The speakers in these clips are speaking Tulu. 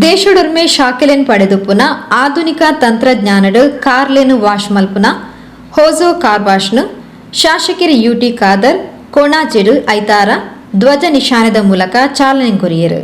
ದೇಶಡೊರ್ಮೆ ಶಾಖೆಲೆನ್ ಪಡೆದುಪ್ಪುನ ಆಧುನಿಕ ತಂತ್ರಜ್ಞಾನಡ್ ಕಾರ್ಲೆನ್ ವಾಶ್ ಮಲ್ಪುನ ಹೋಜೋ ಕಾರ್ ವಾಶ್ನ್ ಶಾಸಕೆರ್ ಯುಟಿ ಖಾದರ್ ಕೊಣಾಜೆಡ್ ಐತಾರ ಧ್ವಜ ನಿಶಾನೆದ ಮೂಲಕ ಚಾಲನೆ ಕೊರಿಯೆರ್.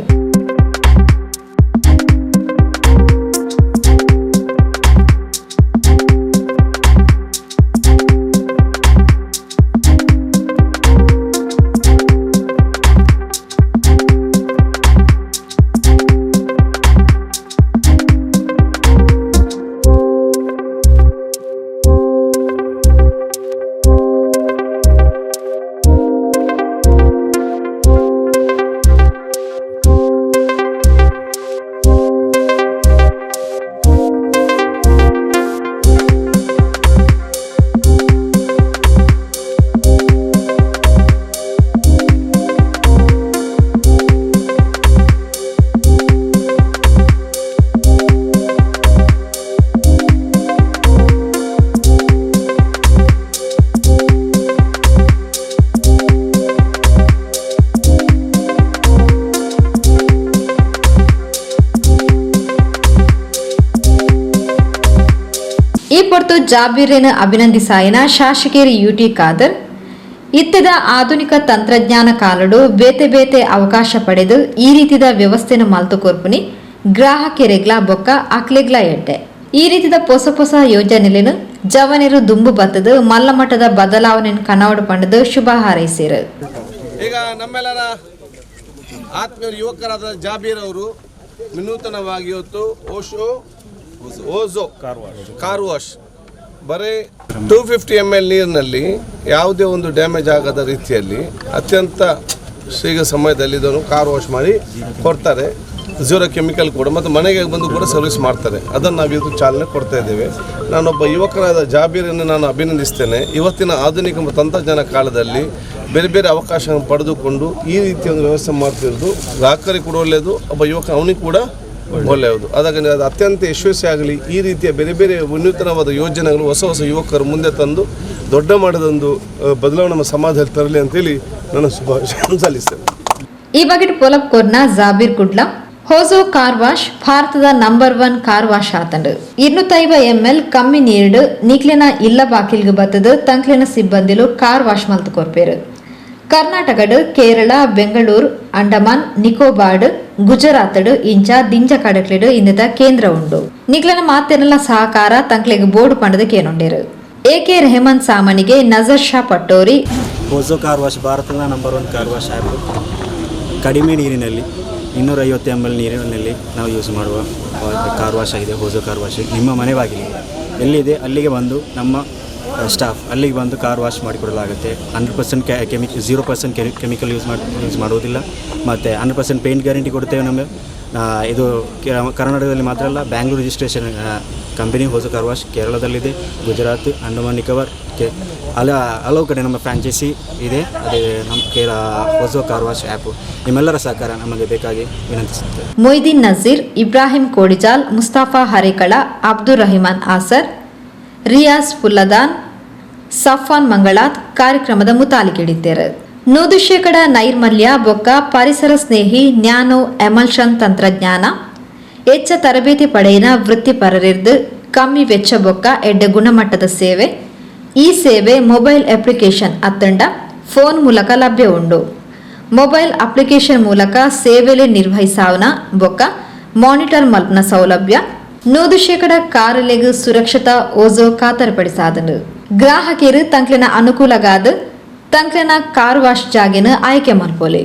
ಈ ಪೊರ್ತು ಜಾಬೀರೆನ್ ಅಭಿನಂದಿಸಾಯಿನ ಶಾಸಕೆರ್ ಯುಟಿ ಖಾದರ್ ಇತ್ತೆದ ಆಧುನಿಕ ತಂತ್ರಜ್ಞಾನ ಕಾಲಡು ಬೇತೆ ಬೇತೆ ಅವಕಾಶ ಪಡೆದು ಈ ರೀತಿದ ವ್ಯವಸ್ಥೆನ್ ಮಲ್ತು ಕೊರ್ಪುನಿ ಗ್ರಾಹಕೆರೆಗ್ಲಾ ಬೊಕ್ಕ ಅಕ್ಲೆಗ್ಲಾ ಎಡ್ಡೆ. ಈ ರೀತಿದ ಪೊಸ ಪೊಸ ಯೋಜನೆಲೆನ್ ಜವನೆರು ದುಂಬು ಬತ್ತುದು ಮಲ್ಲ ಮಟ್ಟದ ಬದಲಾವಣೆನ್ ಕನವಡು ಪಂಡುದು ಶುಭ ಹಾರೈಸಿರು. ಈಗ ನಮ್ಮೆಲ್ಲರ ಆತ್ಮೀಯ ಯುವಕರಾದ ಜಾಬೀರ್ ಅವರು ವಿನೂತನವಾಗಿ ಇವತ್ತು ಓಶೋ ಓಝೋ ಕಾರ್ ವಾಶ್ ಬರೀ 250 ml ನೀರಿನಲ್ಲಿ ಯಾವುದೇ ಒಂದು ಡ್ಯಾಮೇಜ್ ಆಗದ ರೀತಿಯಲ್ಲಿ ಅತ್ಯಂತ ಶೀಘ್ರ ಸಮಯದಲ್ಲಿ ಇದನ್ನು ಕಾರ್ ವಾಶ್ ಮಾಡಿ ಕೊಡ್ತಾರೆ. ಝೀರೋ ಕೆಮಿಕಲ್ ಕೂಡ ಮತ್ತು ಮನೆಗೆ ಬಂದು ಕೂಡ ಸರ್ವಿಸ್ ಮಾಡ್ತಾರೆ. ಅದನ್ನು ನಾವು ಇವತ್ತು ಚಾಲನೆ ಕೊಡ್ತಾ ಇದ್ದೇವೆ. ನಾನೊಬ್ಬ ಯುವಕರಾದ ಜಾಬೀರನ್ನು ನಾನು ಅಭಿನಂದಿಸ್ತೇನೆ. ಇವತ್ತಿನ ಆಧುನಿಕ ತಂತ್ರಜ್ಞಾನ ಕಾಲದಲ್ಲಿ ಬೇರೆ ಬೇರೆ ಅವಕಾಶವನ್ನು ಪಡೆದುಕೊಂಡು ಈ ರೀತಿಯ ಒಂದು ವ್ಯವಸ್ಥೆ ಮಾಡ್ತಿರೋದು ಗ್ರಾಹಕರಿಗೆ ಕೂಡ ಒಳ್ಳೆಯದು, ಒಬ್ಬ ಯುವಕ ಅವನಿಗೆ ಕೂಡ ಒಳ್ಳೆಯದು. ಅದಾಗಿ ಅದು ಅತ್ಯಂತ ಯಶಸ್ವಿ ಆಗಲಿ. ಈ ರೀತಿಯ ಬೇರೆ ಬೇರೆ ವಿನೂತನವಾದ ಯೋಜನೆಗಳು ಹೊಸ ಹೊಸ ಯುವಕರು ಮುಂದೆ ತಂದು ದೊಡ್ಡ ಮಟ್ಟದೊಂದು ಬದಲಾವಣೆ ನಮ್ಮ ಸಮಾಜದಲ್ಲಿ ತರಲಿ ಅಂತೇಳಿ ನನ್ನ ಶುಭಾಶಯ ಸಲ್ಲಿಸ್ತೇನೆ. ಈ ಬಗ್ಗೆ ಪೊಲಬ್ ಕೊರ್ನ Jabir Kudla Ozo car wash ಭಾರತದ number 1 car wash ಆತಂಡು. 250 ml ಕಮ್ಮಿ ನೀರ್ಡ್ ನಿಕ್ಲೆನ ಇಲ್ಲ ಬಾಕಿಲ್ಗ್ ಬತ್ತದು ತಂಕ್ಲೆನ ಸಿಬ್ಬಂದಿಲು ಕಾರ್ ವಾಶ್ ಮಲ್ತು ಕೊರ್ಪೇರು. ಕರ್ನಾಟಕಡ್, ಕೇರಳ, ಬೆಂಗಳೂರು, ಅಂಡಮಾನ್ ನಿಕೋಬಾರ್ಡ್, ಗುಜರಾತ್ಡ್ ಇಂಚ ದಿಂಜ ಕಡಕ್ಲೆಡ್ ಇಂದದ ಕೇಂದ್ರ ಉಂಡು. ನಿಕ್ಲೆನ ಮಾತೆನೆಲ್ಲ ಸಹಕಾರ ತಂಕ್ಲೆಗ್ ಬೋರ್ಡ್ ಪಂಡದ ಕೇನುಂಡೇರು. ಎ ಕೆ ರೆಹಮಾನ್ ಸಾಮನಿಗೆ ನಜರ್ ಶಾ ಪಟ್ಟೋರಿ. ಓಝೋ ಕಾರ್ ವಾಶ್ ಭಾರತದ number 1 car wash app. ಕಡಿಮೆ ನೀರಿನಲ್ಲಿ 250 ml ನೀರಿನಲ್ಲಿ ನಾವು ಯೂಸ್ ಮಾಡುವ ಕಾರ್ ವಾಶ್ ಆಗಿದೆ ಓಝೋ ಕಾರ್ ವಾಶ್. ನಿಮ್ಮ ಮನೆ ಬಾಗಿಲಿಗೆ ಎಲ್ಲಿದೆ ಅಲ್ಲಿಗೆ ಬಂದು ನಮ್ಮ ಸ್ಟಾಫ್ ಅಲ್ಲಿಗೆ ಬಂದು ಕಾರ್ ವಾಶ್ ಮಾಡಿಕೊಡಲಾಗುತ್ತೆ. 100% 0% ಕೆಮಿಕಲ್ ಯೂಸ್ ಮಾಡುವುದಿಲ್ಲ. ಮತ್ತು 100% ಪೇಂಟ್ ಗ್ಯಾರಂಟಿ ಕೊಡ್ತೇವೆ ನಮ್ಮ. ಇದು ಕರ್ನಾಟಕದಲ್ಲಿ ಮಾತ್ರ ಅಲ್ಲ, Bangalore registration company Ozo car wash ಕೇರಳದಲ್ಲಿದೆ, Gujarat, Andaman Nicobar, ಹಲವು ಕಡೆ ನಮ್ಮ ಫ್ರಾಂಚೈಸಿ ಇದೆ. ಅದೇ ನಮ್ಮ ಕೇರಳ ಓಝೋ car wash app. ನಿಮ್ಮೆಲ್ಲರ ಸಹಕಾರ ನಮಗೆ ಬೇಕಾಗಿ ವಿನಂತಿಸುತ್ತೇವೆ. ಮೊಯ್ದೀನ್ ನಜೀರ್, ಇಬ್ರಾಹಿಂ ಕೋಡಿಜಾಲ್, ಮುಸ್ತಾಫಾ ಹರೇಕಳ, ಅಬ್ದುಲ್ ರಹಿಮಾನ್ ಆಸರ್, ರಿಯಾಜ್ ಪುಲ್ಲದಾನ್, ಸಫಾನ್ ಮಂಗಳಾತ್ ಕಾರ್ಯಕ್ರಮದ ಮುತಾಲಿಕಿಡಿದ್ದರು. 100% ನೈರ್ಮಲ್ಯ ಬೊಕ್ಕ ಪರಿಸರ ಸ್ನೇಹಿ ನ್ಯಾನೋ ಎಮಲ್ಷನ್ ತಂತ್ರಜ್ಞಾನ, ಹೆಚ್ಚ ತರಬೇತಿ ಪಡೆಯಿನ ವೃತ್ತಿಪರರಿರ್ದು ಕಮ್ಮಿ ವೆಚ್ಚ ಬೊಕ್ಕ ಎಡ್ಡೆ ಗುಣಮಟ್ಟದ ಸೇವೆ. ಈ ಸೇವೆ ಮೊಬೈಲ್ ಅಪ್ಲಿಕೇಶನ್ ಅತ್ತಂಡ ಫೋನ್ ಮೂಲಕ ಲಭ್ಯ ಉಂಡು. ಮೊಬೈಲ್ ಅಪ್ಲಿಕೇಶನ್ ಮೂಲಕ ಸೇವೆಲೆ ನಿರ್ವಹಿಸಾವನ ಬೊಕ್ಕ ಮಾನಿಟರ್ ಮಲ್ಪನ ಸೌಲಭ್ಯ. 100% ಕಾರುಲೆಗ್ ಸುರಕ್ಷತಾ ಓಜೋ ಖಾತರಿಪಡಿಸಾದನು. ಗ್ರಾಹಕರು ತಂಕ್ಲೆನ ಅನುಕೂಲಗಾದ ತಂಕ್ಲೆನ ಕಾರ್ ವಾಶ್ ಜಾಗೆನ ಆಯ್ಕೆ ಮಲ್ಪೊಲಿ.